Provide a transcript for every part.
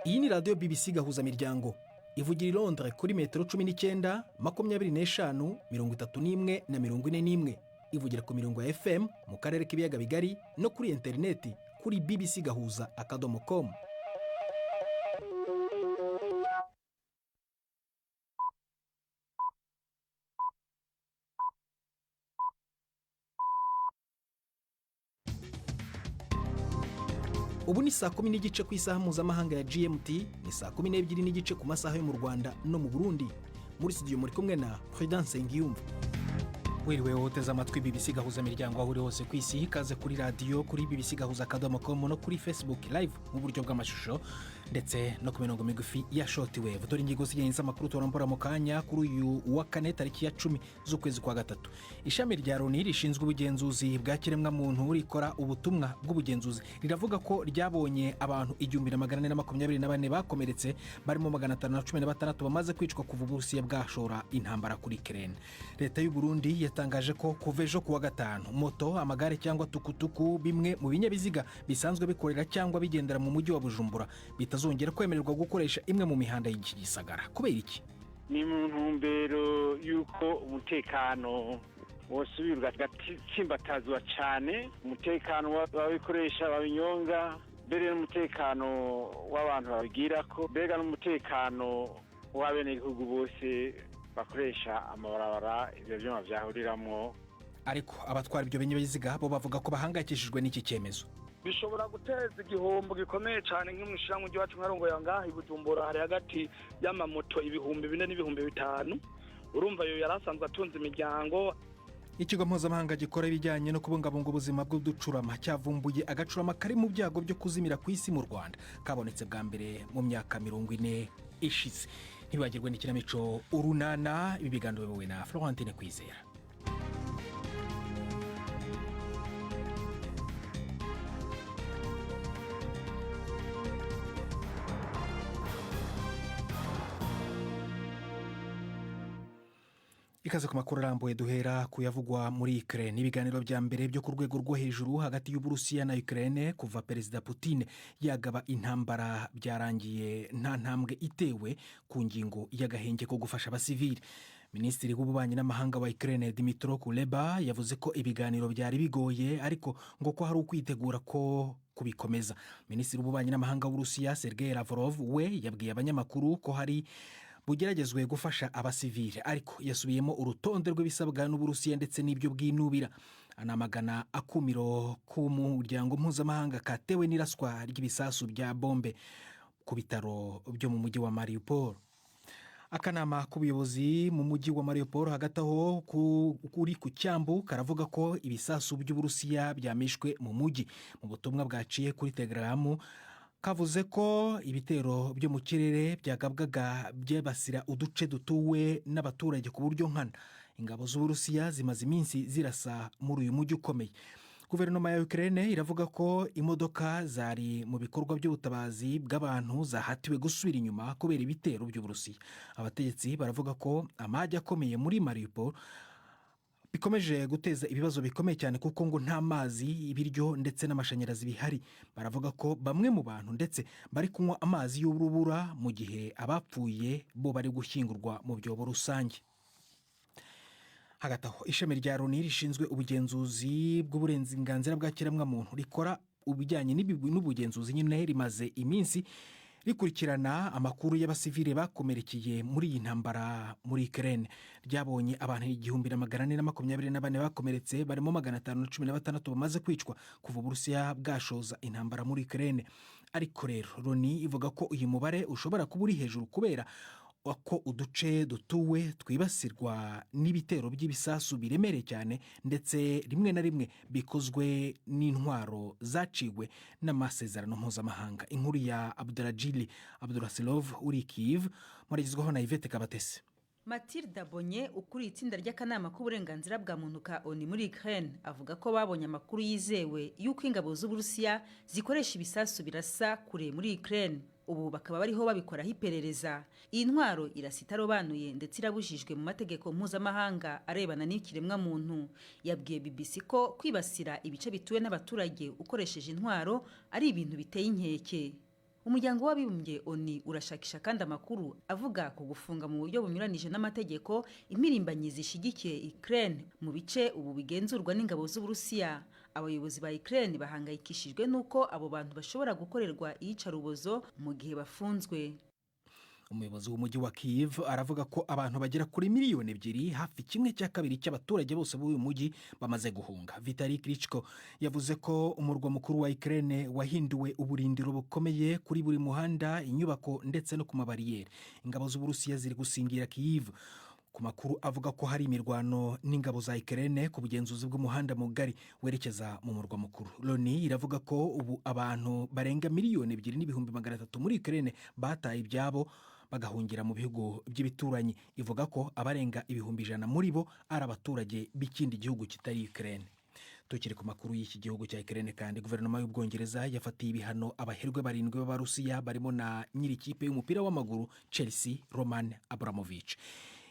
Iyi ni radiyo BBC Gahuzamiryango, ivugira i Londres kuri metero 19, 25, 31 na 41. Ivugira ku mirongo ya FM mu karere k'ibiyaga bigari no kuri interineti kuri bbcgahuza.com. Ubu ni saa 10:30 ku isaha mpuzamahanga ya GMT, ni saa 12:30 ku masaha yo mu Rwanda no mu Burundi. Muri studio muri kumwe na Prudence Ngiyumva. Wiriwe woteze amatwi BBC Gahuza Miryango aho uri hose ku isi. Ikaze kuri radiyo, kuri bbcgahuza.com no kuri Facebook Live mu buryo bw'amashusho, ndetse no ku mirongo migufi ya shortwave. Dore ingingo z'ingenzi z'amakuru turambura mu kanya kuri uyu wa kane, tariki ya 10 z'ukwezi kwa gatatu. Ishami rya Loni rishinzwe ubugenzuzi bwa kiremwamuntu rikora ubutumwa bw'ubugenzuzi riravuga ko ryabonye abantu 1424 bakomeretse, barimo 516 bamaze kwicwa kuva Uburusiya bwashora intambara kuri Ukraine. Leta y'u Burundi yatangaje ko kuva ejo kuwa gatanu, moto, amagare cyangwa tukutuku, bimwe mu binyabiziga bisanzwe bikorera cyangwa bigendera mu mujyi wa Bujumbura, bitazongera kwemererwa gukoresha imwe mu mihanda y'iki gisagara. Kubera iki? Ni mu ntumbero y'uko umutekano wosubirwa ugatsimbatazwa cyane, umutekano w'ababikoresha babinyonga, mbere n'umutekano w'abantu babigira ko, mbega n'umutekano w'abenegihugu bose bakoresha amabarabara ibyo byuma byahuriramo. Ariko abatwara ibyo binyabiziga bo bavuga ko bahangayikishijwe n'iki cyemezo. Bishobora guteza igihombo gikomeye cyane. Nk'umushyirahamwe iwacu nka ngaha i Bujumbura, hari hagati y'amamoto 4000 n'ibihumbi 5. Urumva ayo yari asanzwe atunze imiryango. Ikigo mpuzamahanga gikora ibijyanye no kubungabunga ubuzima bw'uducurama cyavumbuye agacurama kari mu byago byo kuzimira ku isi mu Rwanda. Kabonetse bwa mbere mu myaka 40 ishize. Ntibibagirwe n'ikinamico Urunana. Ibi biganiro biyobowe na Florentine Kwizera. Ikaze ku makuru arambuye. Duhera ku yavugwa muri Ukraine. Ibiganiro bya mbere byo ku rwego rwo hejuru hagati y'Uburusiya na Ukraine kuva Perezida Putin yagaba intambara byarangiye nta ntambwe itewe ku ngingo y'agahenge ko gufasha abasivili. Minisitiri w'ububanyi n'amahanga wa Ukraine, Dmytro Kuleba, yavuze ko ibiganiro byari bigoye, ariko ngo ko hari ukwitegura ko kubikomeza. Minisitiri w'ububanyi n'amahanga w'Uburusiya, Sergei Lavrov, we yabwiye abanyamakuru ko hari bugeragezwe gufasha abasivili, ariko yasubiyemo urutonde rw'ibisabwa n'Uburusiya ndetse n'ibyo bwinubira, anamagana akumiro k'umuryango mpuzamahanga katewe n'iraswa ry'ibisasu bya bombe ku bitaro byo mu mujyi wa Mariupol. Akanama k'ubuyobozi mu mujyi wa Mariupol, hagati aho kuri ku cyambu, karavuga ko ibisasu by'Uburusiya byamishwe mu mujyi. Mu butumwa bwaciye kuri Telegram, kavuze ko ibitero byo mu kirere byagabwaga byibasira uduce dutuwe n'abaturage ku buryo nkana. Ingabo z'Uburusiya zimaze iminsi zirasa muri uyu mujyi ukomeye. Guverinoma ya Ukraine iravuga ko imodoka zari mu bikorwa by'ubutabazi bw'abantu zahatiwe gusubira inyuma kubera ibitero by'Uburusiya. Abategetsi baravuga ko amage akomeye muri Mariupol bikomeje guteza ibibazo bikomeye cyane, kuko ngo nta mazi, ibiryo ndetse n'amashanyarazi bihari. Baravuga ko bamwe mu bantu ndetse bari kunywa amazi y'urubura, mu gihe abapfuye bo bari gushyingurwa mu byobo rusange. Hagati aho, ishami rya Loni rishinzwe ubugenzuzi bw'uburenganzira bwa kiremwamuntu rikora ibijyanye n'ubugenzuzi nyine rimaze iminsi rikurikirana amakuru y'abasivile bakomerekeye muri iyi ntambara muri Ukraine. Ryabonye abantu 1424 bakomeretse, barimo 516 bamaze kwicwa kuva Uburusiya bwashoza intambara muri Ukraine. Ariko rero Loni ivuga ko uyu mubare ushobora kuba uri hejuru kubera ko uduce dutuwe twibasirwa n'ibitero by'ibisasu biremereye cyane, ndetse rimwe na rimwe bikozwe n'intwaro zaciwe n'amasezerano mpuzamahanga. Inkuru ya Abdurajili Abdurasilov uri Kyiv muragezwaho na Yvette Kabatesi. Matilda Bonye, ukuriye itsinda ry'akanama k'uburenganzira bwa muntu ka ONU muri Ukraine, avuga ko babonye amakuru yizewe y'uko ingabo z'Uburusiya zikoresha ibisasu birasa kure muri Ukraine, ubu bakaba bariho babikoraho iperereza. Iyi ntwaro irasa itarobanuye, ndetse irabujijwe mu mategeko mpuzamahanga arebana n'ikiremwamuntu. Yabwiye BBC ko kwibasira ibice bituwe n'abaturage ukoresheje intwaro ari ibintu biteye inkeke. Umuryango w'Abibumbye ONU urashakisha kandi amakuru avuga ku gufunga mu buryo bunyuranije n'amategeko impirimbanyi zishigikiye Ukraine mu bice ubu bigenzurwa n'ingabo z'Uburusiya. Abayobozi ba Ukraine bahangayikishijwe n'uko abo bantu bashobora gukorerwa iyicarubozo mu gihe bafunzwe. Umuyobozi w'umujyi wa Kyiv aravuga ko abantu bagera kuri 2 miliyoni, hafi 1/2 cy'abaturage bose b'uyu mujyi, bamaze guhunga. Vitali Klitschko yavuze ko umurwa mukuru wa Ukraine wahinduwe uburindiro bukomeye kuri buri muhanda, inyubako ndetse no ku mabariyeri. Ingabo z'Uburusiya ziri gusingira Kyiv ku makuru avuga ko hari imirwano n'ingabo za Ukraine ku bugenzuzi bw'umuhanda mugari werekeza mu murwa mukuru. Loni iravuga ko ubu abantu barenga 2,300,000 muri Ukraine bataye ibyabo bagahungira mu bihugu by'ibituranyi. Ivuga ko abarenga 100,000 muri bo ari abaturage b'ikindi gihugu kitari Ukraine. Tukiri ku makuru y'iki gihugu cya Ukraine kandi, guverinoma y'Ubwongereza yafatiye ibihano abaherwe barindwi b'Abarusiya, barimo na nyiri ikipe y'umupira w'amaguru Chelsea, Roman Abramovich.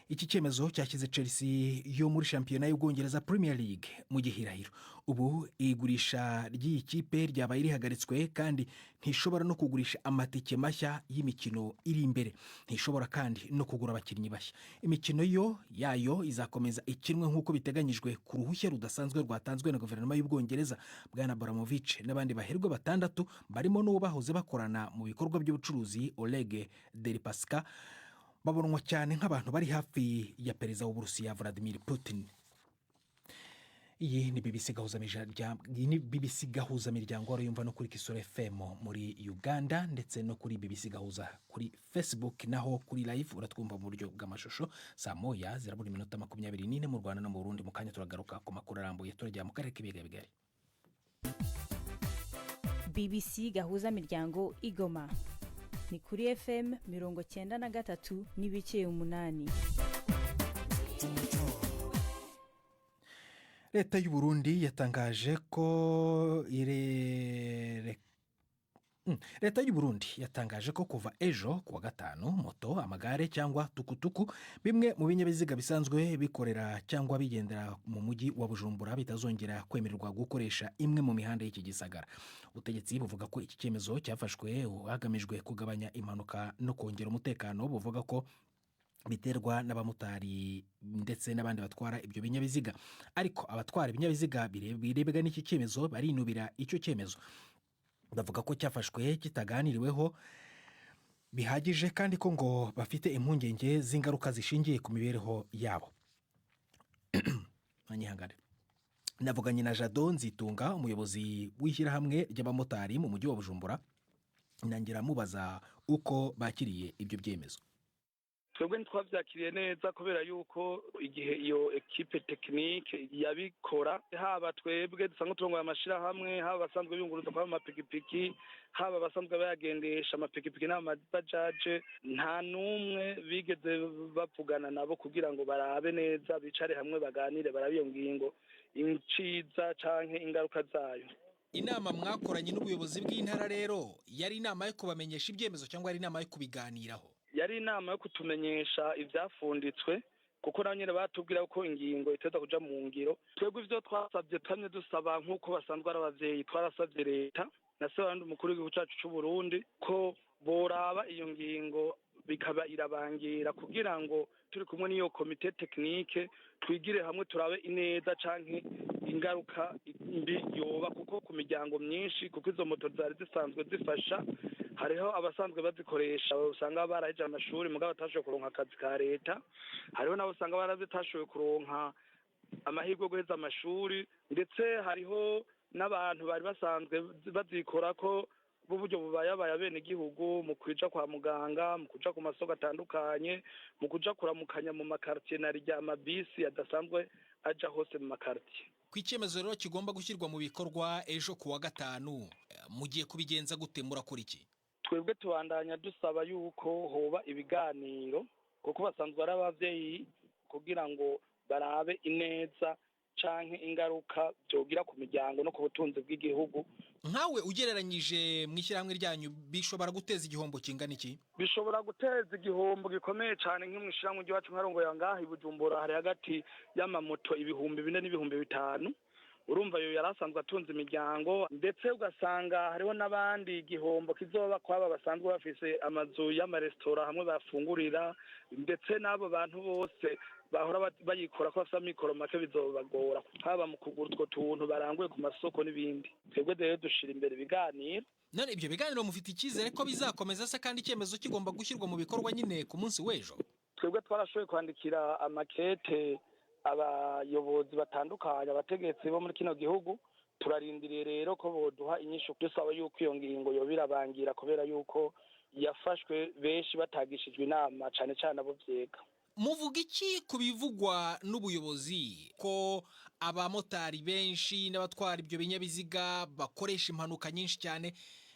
Iki cyemezo cyashyize Chelsea yo muri shampiyona y'Ubwongereza, Premier League, mu gihirahiro. Ubu igurisha ry'iyi kipe ryabaye rihagaritswe, kandi ntishobora no kugurisha amatike mashya y'imikino iri imbere. Ntishobora kandi no kugura abakinnyi bashya. Imikino yo yayo izakomeza ikinwe nk'uko biteganyijwe ku ruhushya rudasanzwe rwatanzwe na guverinoma y'Ubwongereza. Bwana Abramovich n'abandi baherwe batandatu, barimo n'uwo bahoze bakorana mu bikorwa by'ubucuruzi, Oleg Deripaska, babonwa cyane nk'abantu bari hafi ya perezida w'Uburusiya, Vladimir Putin. Iyi ni BBC Gahuza, iyi ni BBC Gahuza Miryango wari yumva no kuri Kisoro FM muri Uganda, ndetse no kuri BBC Gahuza kuri Facebook, naho kuri live uratwumva mu buryo bw'amashusho. Saa 1 zirabura iminota 24 mu Rwanda no mu Burundi. Mu kanya turagaruka ku makuru arambuye, turajya mu karere k'Ibiyaga Bigari. BBC Gahuza Miryango Igoma ni kuri FM 93.8. Leta y'u Burundi yatangaje ko irere Leta y'u Burundi yatangaje ko kuva ejo kuwa gatanu, moto, amagare cyangwa tukutuku, bimwe mu binyabiziga bisanzwe bikorera cyangwa bigendera mu mujyi wa Bujumbura, bitazongera kwemererwa gukoresha imwe mu mihanda y'iki gisagara. Ubutegetsi buvuga ko iki cyemezo cyafashwe hagamijwe kugabanya impanuka no kongera umutekano, buvuga ko biterwa n'abamotari ndetse n'abandi batwara ibyo binyabiziga. Ariko abatwara ibinyabiziga birebwa n'iki cyemezo barinubira icyo cyemezo, bavuga ko cyafashwe kitaganiriweho bihagije, kandi ko ngo bafite impungenge z'ingaruka zishingiye ku mibereho yabo. Mwanyihangane. Navuganye na Jado Nzitunga, umuyobozi w'ishyirahamwe ry'abamotari mu mujyi wa Bujumbura, nangira mubaza uko bakiriye ibyo byemezo. Twebwe ntitwabyakiriye neza, kubera yuko igihe iyo équipe technique yabikora, haba twebwe dusanzwe turongoye amashirahamwe, haba abasanzwe biyunguruza kwa amapikipiki, haba abasanzwe bayagendesha amapikipiki n'amabajaje, nta n'umwe bigeze bavugana nabo kugira ngo barabe neza, bicare hamwe baganire, barabe iyo ngingo iciza canke ingaruka zayo. Inama mwakoranye n'ubuyobozi bw'intara rero yari inama yo kubamenyesha ibyemezo cyangwa yari inama yo kubiganiraho? Yari inama yo kutumenyesha ibyafunditswe, kuko naho nyine batubwira ko ingingo iteza kuja mu ngiro. Twebwe ivyo twasabye, twamye dusaba nk'uko basanzwe ari abavyeyi, twarasabye leta na se wandi umukuru w'igihugu cacu c'u Burundi ko boraba iyo ngingo bikaba irabangira, kugira ngo turi kumwe n'iyo comité technique twigire hamwe, turabe ineza canke ingaruka mbi yoba kuko ku miryango myinshi, kuko izo moto zari zisanzwe zifasha. Hariho abasanzwe bazikoresha usanga baraheje amashuri mugabo batashoboye kuronka akazi ka leta, hariho n'abo usanga barazitashoboye kuronka amahirwe yo guheza amashuri, ndetse hariho n'abantu bari basanzwe bazikora ko b'uburyo bubayabaye abenegihugu mu kuja kwa muganga, mu kuja ku masoko atandukanye, mu kuja kuramukanya mu makartier, na rya amabisi adasanzwe aja hose mu makartier. Ku icyemezo rero kigomba gushyirwa mu bikorwa ejo ku wa gatanu, mugiye kubigenza gute? Murakora iki? Twebwe tubandanya dusaba yuko hoba ibiganiro, kuko basanzwe ari abavyeyi, kugira ngo barabe ineza canke ingaruka byogira ku miryango no ku butunzi bw'igihugu. Nkawe ugereranyije, mu ishyirahamwe ryanyu bishobora guteza igihombo kingana iki? Bishobora guteza igihombo gikomeye cyane. Nko mu ishyirahamwe ry'iwacu nkarongoye ngaha i Bujumbura, hari hagati y'amamoto 4,000 n'ibihumbi 5,000. Urumva yo yari asanzwe atunze imiryango, ndetse ugasanga hariho n'abandi igihombo kizoba kwaba basanzwe bafise amazu y'amaresitora hamwe bafungurira, ndetse n'abo bantu bose bahora bayikora ko bafite amikoro make bizobagora, haba mu kugura utwo tuntu baranguye ku masoko n'ibindi. Twebwe rero dushira imbere ibiganiro. None ibyo biganiro mufite icyizere ko bizakomeza se, kandi icyemezo kigomba gushyirwa mu bikorwa nyine ku munsi w'ejo? Twebwe twarashoboye kwandikira amakete abayobozi batandukanye, abategetsi bo muri kino gihugu. Turarindiriye rero ko boduha inyishu, dusaba yuko iyo ngingo yoba irabangira, kubera yuko yafashwe benshi batagishijwe inama, cane cane abo vyega. Muvuga iki ku bivugwa n'ubuyobozi ko abamotari benshi n'abatwara ibyo binyabiziga bakoresha impanuka nyinshi cyane,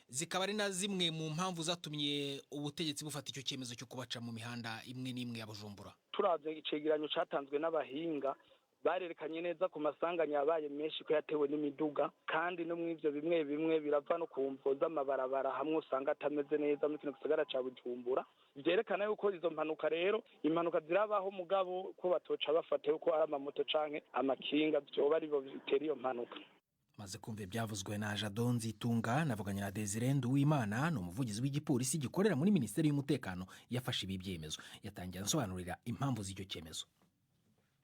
zikaba ari na zimwe mu mpamvu zatumye ubutegetsi bufata icyo cyemezo cyo kubaca mu mihanda imwe n'imwe ya Bujumbura? Turavye icegeranyo catanzwe n'abahinga, barerekanye neza ku masanganya yabaye menshi ko yatewe n'imiduga, kandi no mw'ivyo bimwe bimwe birava no ku mvo z'amabarabara hamwe usanga atameze neza muri kino gisagara ca Bujumbura. Vyerekana yuko izo mpanuka rero, impanuka zirabaho, mugabo ko batoca bafata yuko ari amamoto canke amakinga vyoba aribo bitera iyo mpanuka. Maze kumva ibyavuzwe na Jado Nzitunga, navuganye na Desire Nduwimana, ni umuvugizi w'igipolisi gikorera muri Minisiteri y'Umutekano yafashe ibi byemezo. Yatangiye ansobanurira impamvu z'icyo cyemezo.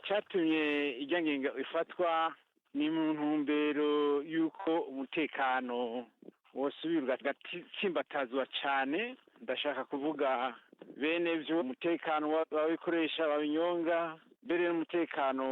Cyatumye ijya ngingo ifatwa ni mu ntumbero y'uko umutekano wosubirwa ugatsimbatazwa cyane. Ndashaka kuvuga bene byo umutekano w'ababikoresha babinyonga, mbere n'umutekano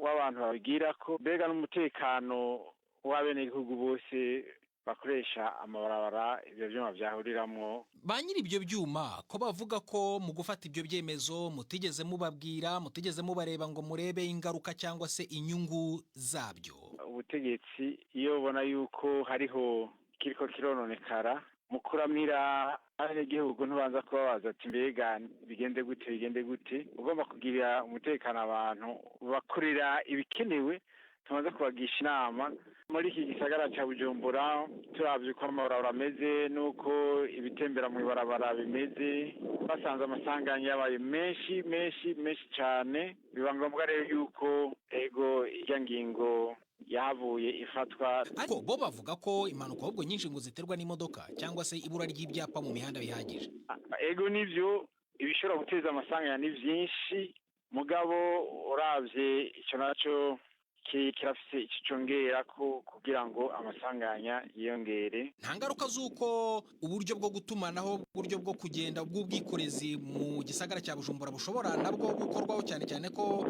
w'abantu babigira ko, mbega n'umutekano w'abenegihugu bose bakoresha amabarabara ibyo byuma byahuriramwo. Ba nyiri ibyo byuma ko bavuga ko mu gufata ibyo byemezo mutigeze mubabwira, mutigeze mubareba ngo murebe ingaruka cyangwa se inyungu zabyo? Ubutegetsi iyo ubona yuko hariho kiriko kirononekara mu kuramira abenegihugu, ntubanza kubabaza ati mbega bigende gute, bigende gute. Ugomba kugirira umutekano abantu, bakorera ibikenewe, tumaze kubagisha inama. Muri iki gisagara cya Bujumbura, turavye uko amabarabara ameze n'uko ibitembera mu ibarabara bimeze, basanze amasanganya yabaye menshi menshi menshi cyane. Biba ngombwa rero yuko ego irya ngingo yahavuye ifatwa. Ariko bo bavuga ko impanuka ahubwo nyinshi ngo ziterwa n'imodoka cyangwa se ibura ry'ibyapa mu mihanda bihagije. Ego nivyo, ibishobora guteza amasanganya ni vyinshi, mugabo uravye ico naco kirafise ico congera ko kugira ngo amasanganya yiyongere. Nta ngaruka z'uko uburyo bwo gutumanaho, uburyo bwo kugenda bw'ubwikorezi mu gisagara cya Bujumbura bushobora nabwo gukorwaho, cyane cyane ko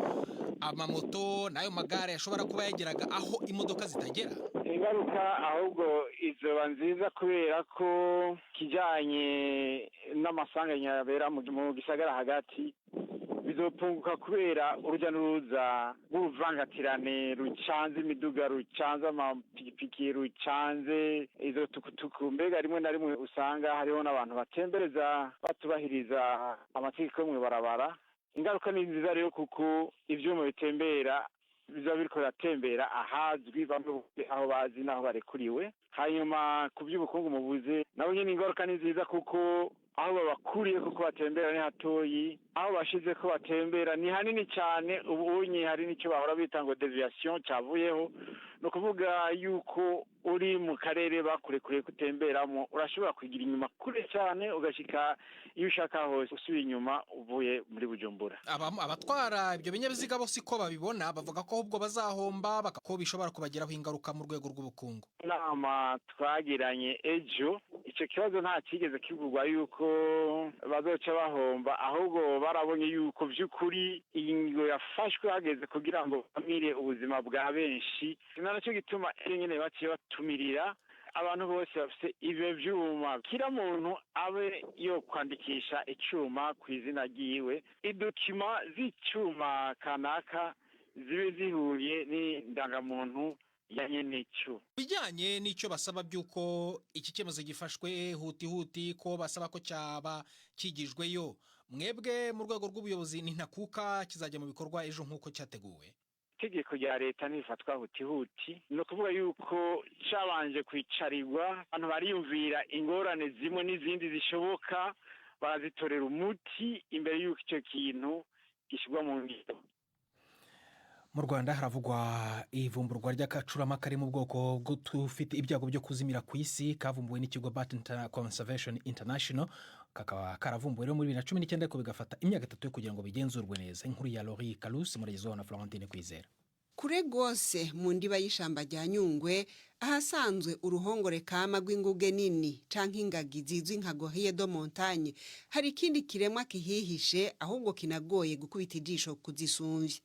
amamoto n'ayo magare ashobora kuba yageraga aho imodoka zitagera? Ingaruka ahubwo izoba nziza, kubera ko kijanye n'amasanganya yabera mu gisagara hagati bizopunguka, kubera urujya n'uruza rw'uruvangatirane rucanze imiduga, rucanze amapikipiki, rucanze izo tukutuku, mbega rimwe na rimwe usanga hariho n'abantu batembereza batubahiriza amategeko yo mw'ibarabara. Ingaruka ni nziza rero, kuko ivyuma bitembera biba biriko biratembera ahazwi, bamwe aho bazi n'aho barekuriwe. Hanyuma ku by'ubukungu mubuze, nabo nyine ingaruka ni nziza, kuko aho babakuriye kuko batembera ni hatoyi, aho bashize ko batembera ni hanini cyane. Ubu unye hari n'icyo bahora bita ngo déviation cyavuyeho, ni ukuvuga yuko uri mu karere bakurekuriye kutemberamo, urashobora kugira inyuma kure cyane, ugashika iyo ushaka hose usubiye inyuma uvuye muri Bujumbura. Abatwara ibyo binyabiziga bo siko babibona, bavuga ko ahubwo bazahomba, ko bishobora kubagiraho ingaruka mu rwego rw'ubukungu. Inama twagiranye ejo, icyo kibazo nta kigeze kivugwa yuko bazoca bahomba, ahubwo barabonye yuko by'ukuri iyi ngingo yafashwe hageze kugira ngo bamire ubuzima bwa benshi. Ni nacyo gituma nyine baciye batumirira abantu bose bafite ibyo byuma, kila muntu abe yo kwandikisha icyuma ku izina ryiwe, idokima z'icyuma kanaka zibe zihuye n'indangamuntu ya nyenicyo. Bijyanye n'icyo basaba by'uko iki cyemezo gifashwe huti huti, ko basaba ko cyaba kigijweyo, mwebwe mu rwego rw'ubuyobozi ni ntakuka kizajya mu bikorwa ejo nk'uko cyateguwe? Itegeko rya leta ntifatwa huti huti, ni ukuvuga yuko cyabanje kwicarirwa, abantu bariyumvira ingorane zimwe n'izindi zishoboka, barazitorera umuti imbere y'uko icyo kintu gishyirwa mu ngiro. Mu Rwanda haravugwa ivumburwa ry'akacurama kari mu bwoko bw'utufite ibyago byo kuzimira ku isi, kavumbuwe n'ikigo Bat Conservation International. Kakaba karavumbuwe rero muri 2019, ariko bigafata imyaka 3 yo kugira ngo bigenzurwe neza. Inkuru ya Lori Kalus muragezwaho na Florentine Kwizera. Kure rwose mu ndiba y'ishamba rya Nyungwe, ahasanzwe uruhongore kama rw'inguge nini canke ingagi zizwi nka gorille de montagne, hari ikindi kiremwa kihihishe, ahubwo kinagoye gukubita ijisho kuzisumvya.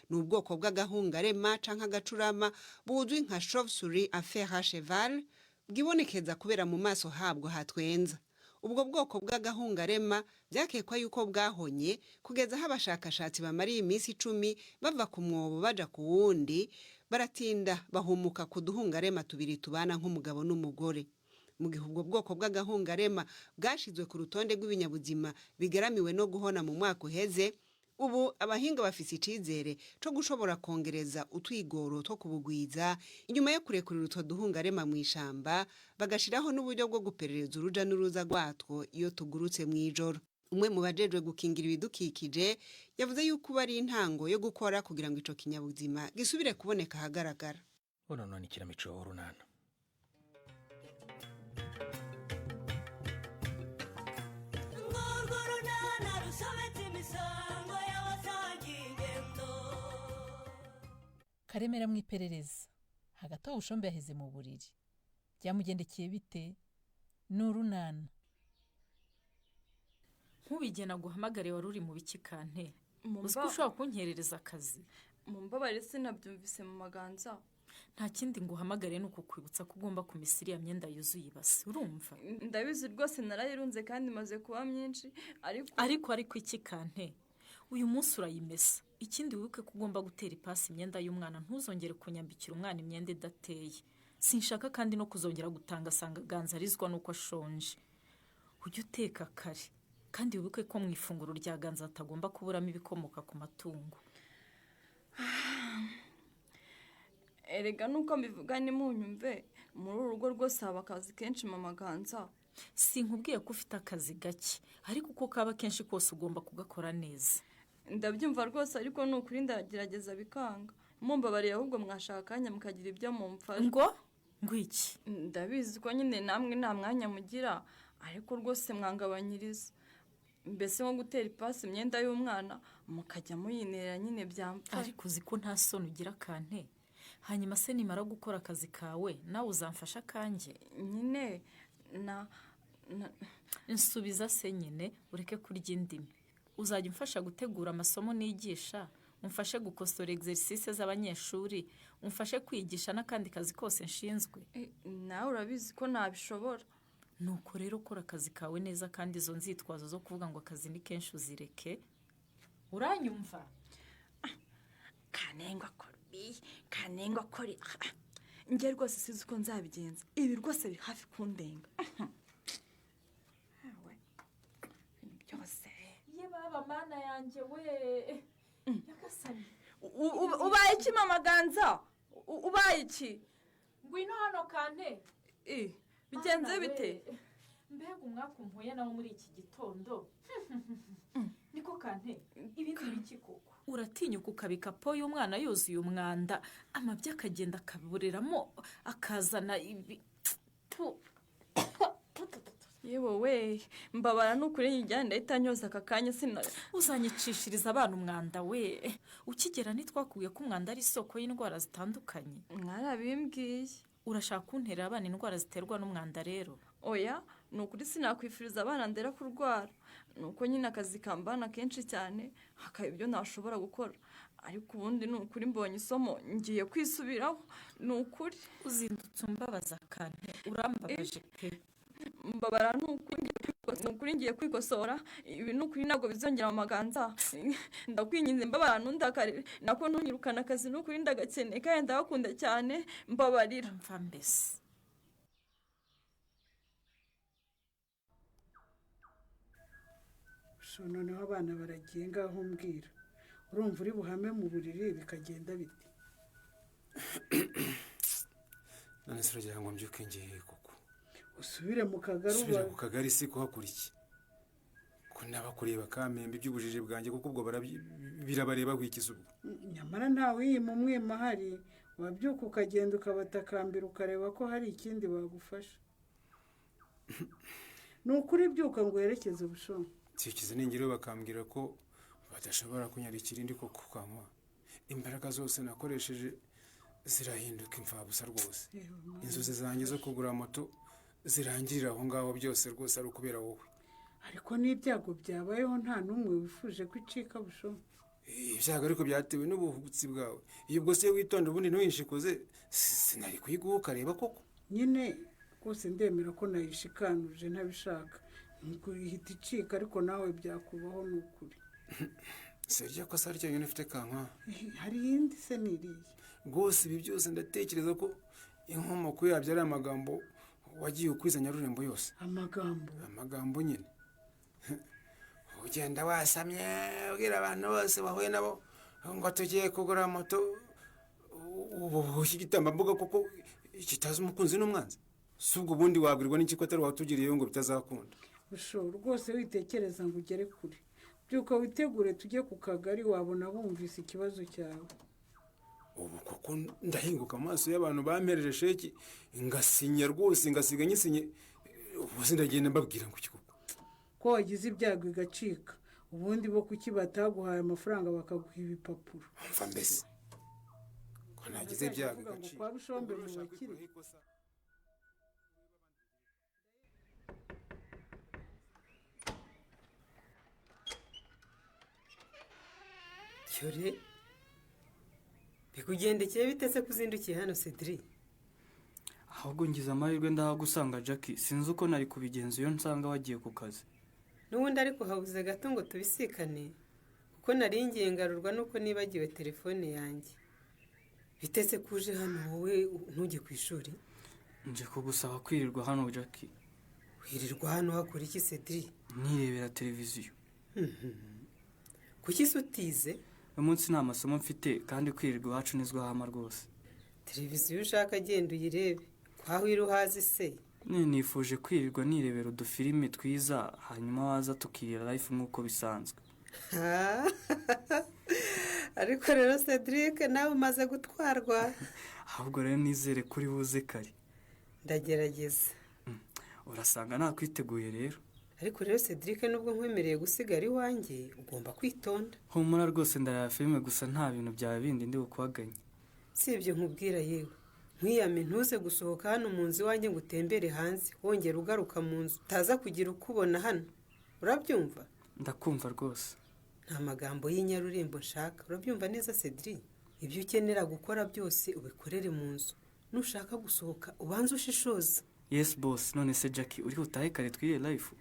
Ni ubwoko bw'agahungarema canke agacurama buzwi nka chauve-souris à fer à cheval, bwibonekeza kubera mu maso habwo hatwenza. Ubwo bwoko bw'agahungarema byakekwa yuko bwahonye, kugeza aho abashakashatsi bamariye iminsi 10 bava ku mwobo baja ku wundi, baratinda bahumuka ku duhungarema tubiri tubana nk'umugabo n'umugore. Mu gihe ubwo bwoko bw'agahungarema bwashizwe ku rutonde rw'ibinyabuzima bigaramiwe no guhona mu mwaka uheze, ubu abahinga bafise icizere co gushobora kongereza utwigoro two kubugwiza, inyuma yo kurekurira utwo duhungarema mu ishamba, bagashiraho n'uburyo bwo guperereza uruja n'uruza rwatwo iyo tugurutse mw'ijoro. Umwe mu bajejwe gukingira ibidukikije yavuze yuko ubu ari intango yo gukora kugira ngo ico kinyabuzima gisubire kuboneka ahagaragara. None ikinamico Urunana. Ngurwo runana rusobetse imisango y'abasangiye ingendo. Karemera mu iperereza hagati aho, Bushombe yaheze mu buriri, byamugendekeye bite? Ni Urunana. Nk'ubigena guhamagare, wari uri mu biki kante? Uzi ko ushobora kunkerereza akazi? Mumbabarire, sinabyumvise mu maganza. Nta kindi nguhamagare, ni ukukwibutsa ko ugomba kumesa iriya myenda yuzuye ibase, urumva? Ndabizi rwose, narayirunze kandi imaze kuba myinshi, ariko Ariko ariko iki kante? Uyu munsi urayimesa. Ikindi, wibuke ko ugomba gutera ipasi imyenda y'umwana. Ntuzongere kunyambikira umwana imyenda idateye. Sinshaka kandi no kuzongera gutanga asanga Ganza arizwa nuko ashonje. Ujye uteka kare, kandi wibuke ko mu ifunguro rya Ganza hatagomba kuburamo ibikomoka ku matungo. Erega nuko mbivuga ntimunyumve, muri uru rugo rwose haba akazi kenshi, mama Ganza. Sinkubwiye ko ufite akazi gake, ariko uko kaba kenshi kose ugomba kugakora neza. Ndabyumva rwose, ariko ni ukuri ndagerageza bikanga. Mumbabariye ahubwo mwashaka akanya mukagira ibyo mumfasha. Ngo iki? Ndabizi ko nyine namwe nta mwanya mugira, ariko rwose mwangabanyiriza, mbese nko gutera ipasi imyenda y'umwana mukajya muyinera nyine, byamfasha. Ariko uzi ko nta soni ugira kante? Hanyuma se nimara gukora akazi kawe, nawe uzamfasha akanjye? Nyine na Nsubiza se nyine, ureke kurya indimi. Uzajya umfasha gutegura amasomo nigisha, umfashe gukosora exercice z'abanyeshuri, umfashe kwigisha n'akandi kazi kose nshinzwe. Nawe urabizi ko ntabishobora. Nuko rero kora akazi kawe neza, kandi izo nzitwazo zo kuvuga ngo akazi ni kenshi uzireke, uranyumva? Kanengwa kori, kanengwa kori, njye rwose sinzi uko nzabigenza. Ibi rwose biri hafi kundenga. Ewe, ibintu byose. Ye baba, Mana yanjye we, Nyagasani! Ubaye iki, mama Ganza? Ubaye iki? Ngwino hano kante. Bigenze Mana we, bite? Mbega umwaka umpuye nawo muri iki gitondo! Niko kante, ibi ni ibiki koko? Uratinyuka ukabika po y'umwana yuzuye umwanda, amabyi akagenda akaburiramo, akazana ibi Tu. Yewe we, mbabara n'ukuri, nyijyane, ndahita nyoza aka kanya sina. Uzanyicishiriza abana umwanda we! Ukigera ntitwakubwiye ko umwanda ari isoko y'indwara zitandukanye? Mwarabimbwiye. Urashaka kunterera abana indwara ziterwa n'umwanda rero? Oya, ni ukuri sinakwifuriza abana ndera kurwara. Ni uko nyine akazi kambana kenshi cyane, hakaba ibyo ntashobora gukora, ariko ubundi ni ukuri mbonye isomo, ngiye kwisubiraho, ni ukuri. Uzindutse umbabaza kante, urambabaje pe. Mbabara, ni ukuri ni ukuri ngiye kwikosora. Ibi ni ukuri ntabwo bizongera mu maganza. Ndakwinginze, mbabara, ntundakarire, nako ntunyirukane. Akazi ni ukuri ndagakeneye kandi ndagakunda cyane, mbabarira. Mva mbese. So noneho abana baragiye, ngaho mbwira, urumva uri buhame mu buriri bikagenda bite? None se uragira ngo mbyuke ngiye koko? Usubire mu kagari. Usubire ku kagari si kuhakora iki ko? N'abakureba kamembe iby'ubujiji bwanjye kuko ubwo birabareba wikiza ubwo. Nyamara ntawe uyima umwima ahari, wabyuka ukagenda ukabatakambira ukareba ko hari ikindi bagufasha. Ni ukuri byuka ngo werekeze ubushombe. Nsikize ningiro bakambwira ko badashobora kunyarikira indi koko kankwa. Imbaraga zose nakoresheje zirahinduka imfabusa rwose. Inzozi zanjye zo kugura moto zirangirira aho ngaho byose rwose ari ukubera wowe. Ariko n'ibyago byabayeho nta n'umwe wifuje ko icika bushombe. Ibyago ariko byatewe n'ubuhubutsi bwawe. Iyo ubwo se witonda ubundi ntuwishikuze sinari kuyiguha ukareba koko. Nyine rwose ndemera ko nayishikanuje ntabishaka. Ihita icika ariko nawe byakubaho ni ukuri. Si iryo kosa ryonyine ufite kankwa. Hari iyindi se niriye. Rwose ibi byose ndatekereza ko inkomoko yabyo ari amagambo wagiye ukwiza Nyarurembo yose. Amagambo? Amagambo nyine. Ugenda wasamye ubwira abantu bose bahuye nabo ngo tugiye kugura moto, ubu igitambambuga kuko kitazi umukunzi n'umwanzi. Si ubwo ubundi wabwirwa n'iki ko atari watugiriyeyo ngo bitazakunda. Busho rwose witekereza ngo ugere kure. Byuka witegure tujye ku kagari wabona bumvise ikibazo cyawe. Ubu koko ndahinguka amaso y'abantu bampereje sheki ngasinya rwose ngasiga nyisinye, ubu sindagenda mbabwira ngo iki koko. Ko wagize ibyago igacika, ubundi bo kuki bataguhaye amafaranga bakaguha ibipapuro. Mva mbese ko nagize ibyago igacika. Kwa Bushombe mu bakire. Cyore bikugendekeye bitese kuzindukiye hano Cedric? Ahubwo ngize amahirwe ndahagusanga Jackie, sinzi uko nari kubigenza iyo nsanga wagiye ku kazi. N'ubundi ariko habuze gato ngo tubisikane kuko nari ngiye ngarurwa nuko nibagiwe telefone yanjye. Bitese kuje hano wowe ntujye ku ishuri? Nje kugusaba kwirirwa hano Jackie. Wirirwa hano hakora iki Cedric? Nirebera televiziyo. Kuki se utize? Uyu munsi nta masomo mfite kandi kwirirwa iwacu nizwo hama rwose. Televiziyo ushaka genda uyirebe, kwaho iri uhazi se? Nifuje kwirirwa nirebera udufilime twiza hanyuma waza tukirira life nk'uko bisanzwe. Ariko rero Cedric nawe umaze gutwarwa. Ahubwo rero nizere kuri buze kare. Ndagerageza. Urasanga nakwiteguye rero. Ariko rero Cedric nubwo nkwemereye gusigara iwanjye ugomba kwitonda. Humura rwose ndareba filime gusa nta bintu byawe bindi ndi bukuhaganye. Si ibyo nkubwira yewe. Nkwiyame ntuze gusohoka hano mu nzu iwanjye ngo utembere hanze, wongera ugaruka mu nzu utaza kugira uko ubona hano. Urabyumva? Ndakumva rwose. Nta magambo y'inyarurembo nshaka. Urabyumva neza Cedric? Ibyo ukenera gukora byose ubikorere mu nzu. Nushaka gusohoka ubanze ushishoze. Yes boss, none se Jackie uri utahe kare twiriye life?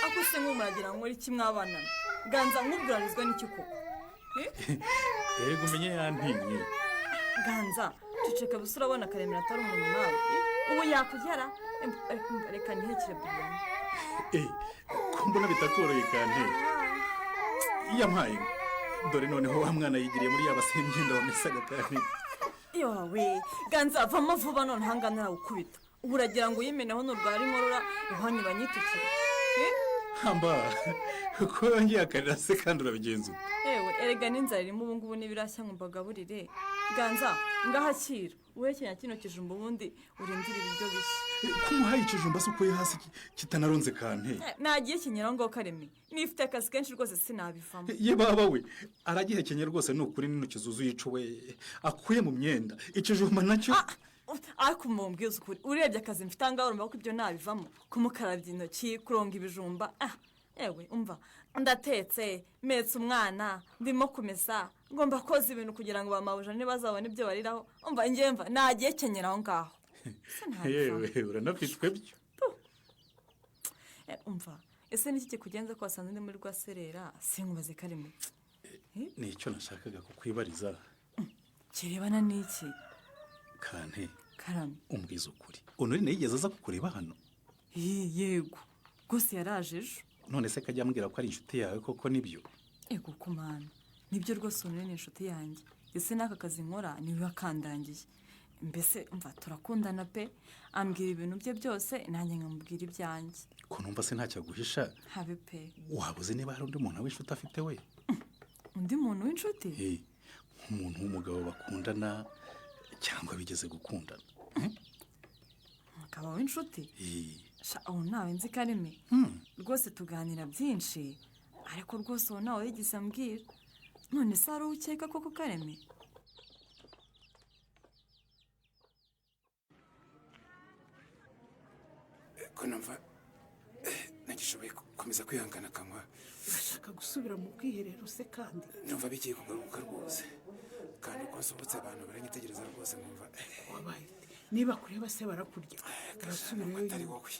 Ako se nk'umuragira nkora iki mwabana? Ganza nkubwirarizwa n'iki koko? Erega umenye yantinye. Ganza ceceka gusa urabona Karemera atari umuntu nawe. Ubu yakugera reka nihekere Brian. Ko mbona bitakoroye kante. Yampaye. Dore noneho wa mwana yigiriye muri yaba se imyenda wamesaga kante. Yowe Ganza avamo vuba none hangana narawukubita. Ubu uragira ngo uyimeneho nurwara inkorora iwanyu banyitukire. Hamba ko yongeye akarira se kandi urabigenza ute? Ewe erega n'inzara irimo ubu ngubu n'ibirashya ngo mbagaburire. Ganza ngahakira uhekenya kino kijumba ubundi urindire ibiryo bishya. Kumuhaye ikijumba se ukuye hasi kitanaronze kante? Nagiye kinyeraho ngo Kareme nifite akazi kenshi rwose sinabivamo. Ye baba we aragihekenye rwose ni ukuri n'intoki zuzuye ico we akuye mu myenda ikijumba nacyo. Ariko mumbwiza ukuri urebye akazi mfite ahangaha urumva ko ibyo nabivamo, kumukarabya intoki, kuronga ibijumba. Ewe umva ndatetse metse umwana ndimo kumesa ngomba koza ibintu kugira ngo bamabuja ntibazabone ibyo bariraho. Umva ngemva nagiye kenyera aho ngaho. Yewe uranafitwe byo. Umva ese niki kikugenza ko wasanze ndi muri rwaserera sinkubaze Kareme? Nicyo nashakaga kukwibariza. Kirebana n'iki? Kante Karame umbwiza ukuri Honorine yigeze aza kukureba hano? Yego rwose yaraje ejo. None se kajya ambwira ko ari inshuti yawe koko nibyo? Ego kumana nibyo rwose Honorine ni inshuti yanjye, ese n'aka kazi nkora niwe wakandangiye. Mbese umva turakundana pe, ambwira ibintu bye byose nanjye nkamubwira ibyanjye. Ko numva se ntacyo aguhisha? Habe pe. Wabuze niba hari undi muntu w'inshuti afite we? Undi muntu w'inshuti? Nk'umuntu w'umugabo bakundana cyangwa bigeze gukundana. Umugabo w'inshuti? Sha uwo ntawe nzi Kareme. Rwose tuganira byinshi, ariko rwose uwo ntawe yigeze ambwira. None se hari uwo ukeka koko Kareme? Ko numva ntagishoboye gukomeza kwihangana akanywa. Urashaka gusubira mu bwiherero se kandi? Numva bigiye kugaruka rwose, kandi uko nsohotse abantu baranyitegereza rwose nkumva. Wabaye niba kureba se barakurya, urasubirayo atari wowe.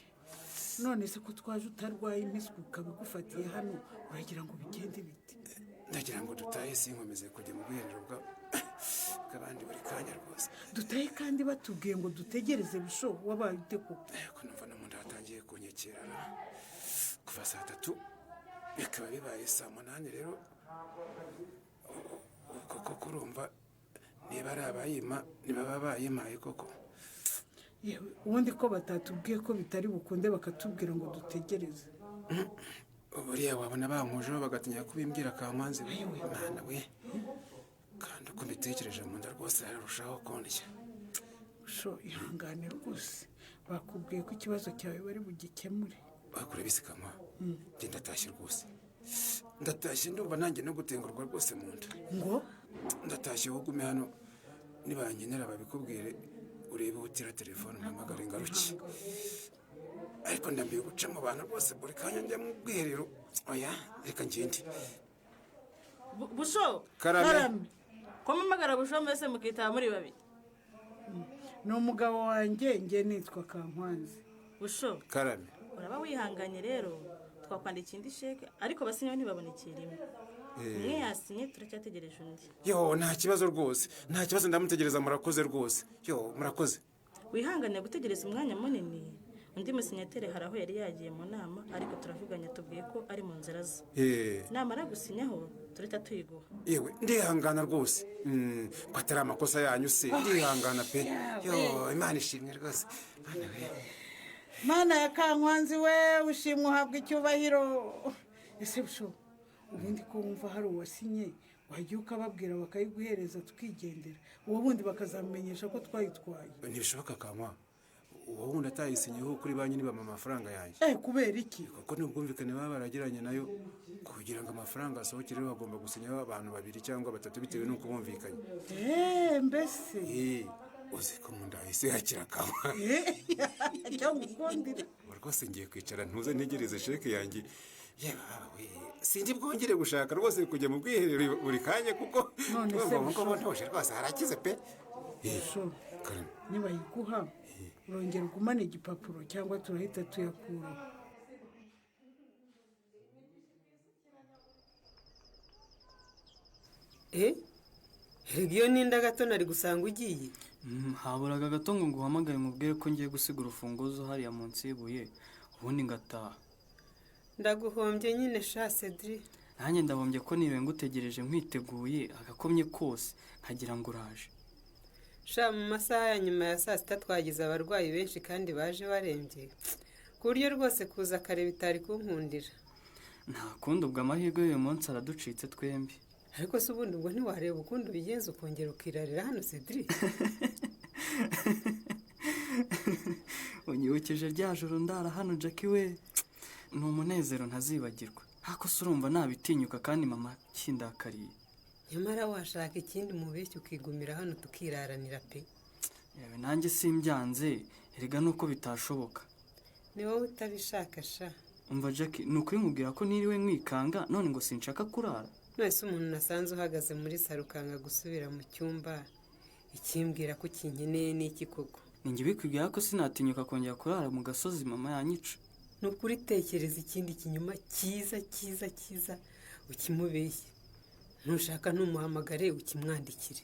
None se ko twaje utarwaye impiswi ukaba igufatiye hano, uragira ngo bigende bite? Ndagira ngo dutahe, sinkomeze kujya mu bwiherero bw'abandi buri kanya rwose. Dutahe kandi batubwiye ngo dutegereze busho, wabaye ute koko? Ko numva no mu nda hatangiye kunyekera kuva saa 3 bikaba bibaye saa 8 rero. Koko kurumva niba ari abayima nibaba bayimaye koko. Yewe ubundi ko batatubwiye ko bitari bukunde bakatubwira ngo dutegereze. Buriya wabona bankujeho bagatinya kubimbwira Kankwanzi we, Mana we. Kandi uko mbitekereje mu nda rwose hararushaho kundya. Sho ihangane rwose, bakubwiye ko ikibazo cyawe bari bugikemure. Bakure bisikama. Njye ndatashye rwose, ndatashye ndumva nanjye no gutengurwa rwose mu nda. Ngo ndatashye, wowe ugume hano nibankenera babikubwire, urebe utira telefone umpamagare ngaruke. Ariko ndambiwe guca mu bantu rwose buri kanya njya mu bwiherero. Oya reka ngende. Busho Karame. Ko mpamagara Busho mbese mukitaba muri babiri? Ni umugabo wanjye, njye nitwa Kankwanzi. Busho Karame. Uraba wihanganye rero, twakwandika indi sheke ariko basinyeho ntibabonekere rimwe. Umwe yasinye turacyategereje undi. Yo nta kibazo rwose, nta kibazo, ndamutegereza. Murakoze rwose. Yo murakoze. Wihangane gutegereza umwanya munini. Undi musinyatere hari aho yari yagiye mu nama, ariko turavuganye tubwiye ko ari mu nzira ze. Namara gusinyaho turita tuyiguha. Yewe ndihangana rwose. Ko atari amakosa yanyu se, ndihangana pe. Yo Imana ishimwe rwose. Mana we. Mana ya Kankwanzi we, ushimwe uhabwa icyubahiro. Ese Busho, ubundi ko wumva hari uwasinye wajya ukababwira bakayiguhereza tukigendera, uwo bundi bakazamenyesha ko twayitwaye? Ntibishoboka Kankwa, uwo wundi atayisinyeho kuri banki nibama amafaranga yanjye. Kubera iki? Kuko n'ubwumvikane baba baragiranye nayo, kugira ngo amafaranga asohokere bagomba gusinyaho abantu babiri cyangwa batatu bitewe n'uko bumvikanye. Mbese uzi ko mu nda hahise hakira Kankwa. Cyangwa ukundira rwose ngiye kwicara ntuze ntegereze sheke yanjye. Yewe sindi bwongere gushaka rwose kujya mu bwiherero buri kanya, kuko none se rwose harakize pe. Nibayiguha urongera ugumane igipapuro cyangwa turahita tuyakuraho? Erega iyo ninda gato nari gusanga ugiye. Haburaga gato ngo nguhamagare nkubwire ko ngiye gusiga urufunguzo hariya munsi y'ibuye, ubundi ngataha. Ndaguhombye nyine sha Cedric. Nanjye ndahombye ko niwe ngutegereje nkwiteguye agakomye kose nkagira ngo uraje. Sha mu masaha ya nyuma ya saa 6 twagize abarwayi benshi kandi baje barembye, ku buryo rwose kuza kare bitari kunkundira. Nta kundi, ubwo amahirwe y'uyu munsi araducitse twembi. Ariko se ubundi ubwo ntiwareba ukundi ubigenza ukongera ukirarira hano Cedric? Unyibukije rya joro ndara hano Jackie we. Ni umunezero ntazibagirwa. Hako se urumva nabitinyuka kandi mama kindakariye. Nyamara washaka ikindi mubeshyi ukigumira hano tukiraranira pe. Yewe nanjye simbyanze, erega nuko bitashoboka. Ni wowe utabishaka sha. Umva Jackie, ni ukuri nkubwira ko niriwe nkwikanga none ngo sinshaka kurara. None umuntu nasanze uhagaze muri saro ukanga gusubira mu cyumba, ikimbwira ko ukinkeneye n'iki koko? Ninjye bikwibwira ko sinatinyuka kongera kurara mu gasozi mama yanyica. Ni ukuri tekereza ikindi kinyuma cyiza cyiza cyiza ukimubeshye. Ntushaka ntumuhamagare ukimwandikire.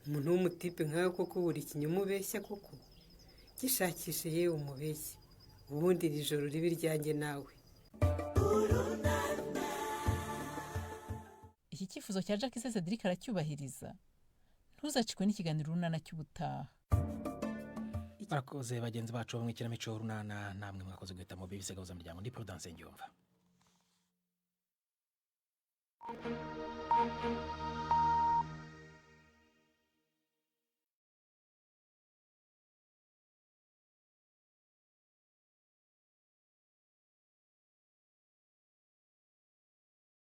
Umuntu w'umutipe nkawe koko buri kinyuma ubeshya koko? Gishakishe yewe umubeshye, ubundi iri joro ribe iryanjye nawe. Iki cyifuzo cya Jackie se Cedric aracyubahiriza. Ntuzacikwe n'ikiganiro Urunana cy'ubutaha. Barakoze bagenzi bacu bo mu ikinamico Urunana, namwe mwakoze guhitamo BBC Gahuza Miryango. Ndi Prudence Ngiyumva.